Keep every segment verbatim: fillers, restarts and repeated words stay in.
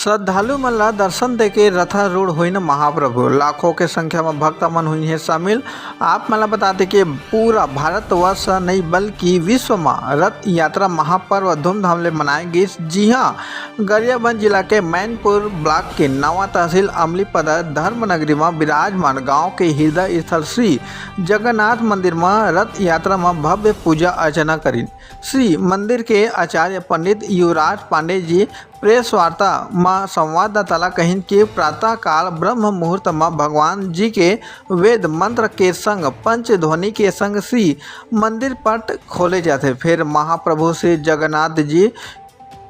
श्रद्धालु मन ला दर्शन देके रथारूढ़ होइन महाप्रभु, लाखों के संख्या म भक्त मन हुई हे शामिल। आप मन ला बताते कि पूरा भारतवर्ष नहीं बल्कि विश्व म रथ यात्रा महापर्व धूमधाम ले मनाए गिस। जी हाँ, गरियाबंद जिला के मैनपुर ब्लॉक के नवा तहसील अमलीपदर धर्म नगरी म विराजमान गांव के हृदय स्थल श्री जगन्नाथ मंदिर म रथ यात्रा म भव्य पूजा अर्चना करिन। श्री मंदिर के आचार्य पंडित युवराज पांडे जी प्रेस वार्ता म संवाददाता ला कहिन कि प्रातः काल ब्रह्म मुहूर्त म भगवान जी के वेद मंत्र के संग पंच ध्वनि के संग श्री मंदिर पट खोले जाथे। फिर महाप्रभु श्री जगन्नाथ जी,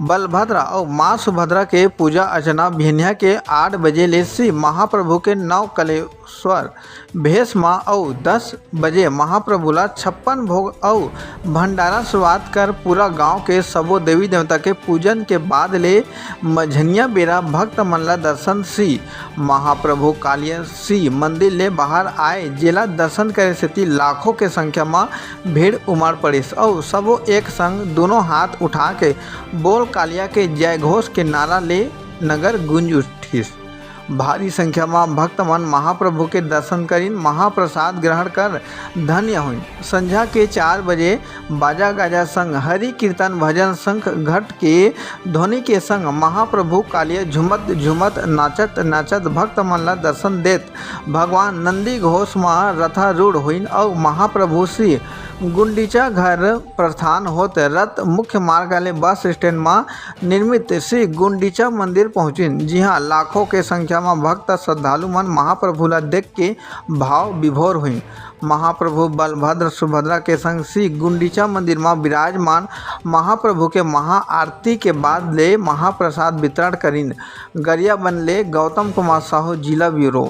बलभद्रा अउ माँ सुभद्रा के पूजा अर्चना भिनिया के आठ बजे ले श्री महाप्रभु के नव कलेश्वर भेष म अउ दस बजे महाप्रभु ला छप्पन भोग अउ भंडारा शुरुआत कर पूरा गांव के सबो देवी देवता के पूजन के बाद ले मझनिया बेरा भक्त मन ला दर्शन श्री महाप्रभु कालिया श्री मंदिर ले बाहर आए, जेला दर्शन करे सेती लाखों के संख्या म भीड़ उमड़ पड़िस अउ सबो एक संग दोनों हाथ उठा के बोल कालिया के जय घोष के नारा ले नगर गूंज उठिस। भारी संख्या म भक्त मन महाप्रभु के दर्शन करिन, महाप्रसाद ग्रहण कर धन्य होइन। संझा के चार बजे बाजा गाजा संग हरि कीर्तन भजन शंख घंट के ध्वनि के संग महाप्रभु कालिया झूमत झूमत नाचत नाचत भक्त मन ला दर्शन देत भगवान नंदी घोष म रथारूढ़ होइन अउ महाप्रभु श्री गुंडीचा घर प्रस्थान होत रथ मुख्य मार्ग ले बस स्टैंड म निर्मित श्री गुंडीचा मंदिर पहुंचिन। जिहां लाखों के संख्या म भक्त श्रद्धालु मन महाप्रभु ला देख के भाव विभोर होइन। महाप्रभु बलभद्र सुभद्रा के संग श्री गुंडीचा मंदिर म विराजमान महाप्रभु के महाआरती के बाद ले महाप्रसाद वितरण करिन। गरियाबंद ले गौतम कुमार साहू, जिला ब्यूरो।